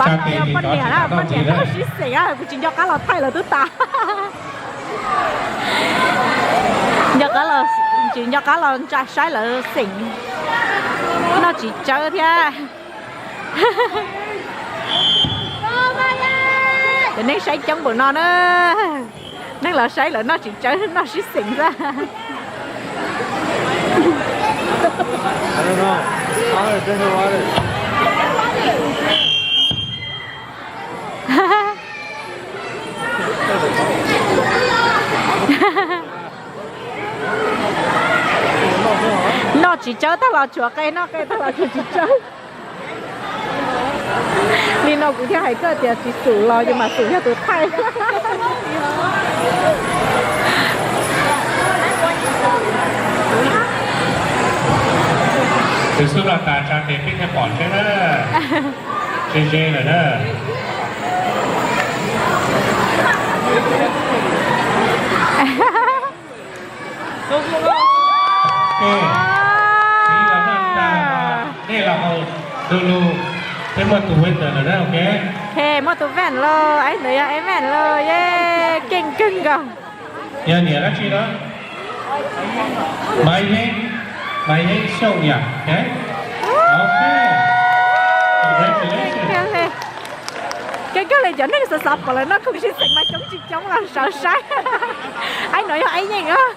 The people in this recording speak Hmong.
Poj niam, poj niam noj sib xeem, kuv tsis nco qab los thaij lawv twb tas. Nco qab los, tsis nco qab los ntsa saib lawv xeem, noj tsis tsawb thiab. Cov neeg saib coob npaum no na, neeg los saib lawv noj tsis tsawb noj sib xeem xwb. Noj tsis tsawb tag los tshuav qe, noj qe tag los tshuav tsis tsawb. Li no kuv thiaj hais koj tias tsis xum los yus mam xum yog tus thaij. Tus xub los tas tsa tes peb thiaj pom thiab na. Ze ze lawm na. Nej los hau du lug, peb muaj tus winner lawm na, ok. Muaj tus ven los, ib ntawd yog ib ven los, ye, keej kawg nkaus. Yog niam dab tsi no? Maiv Yeeb, Maiv Yeeb Xyooj yom, ok. Congratulations. Keej kawg li, cov neeg xav xav pom lawv noj khoom sib xeem mas coob tsis coob los sawv saib. Ib no yog Ib Yeej os.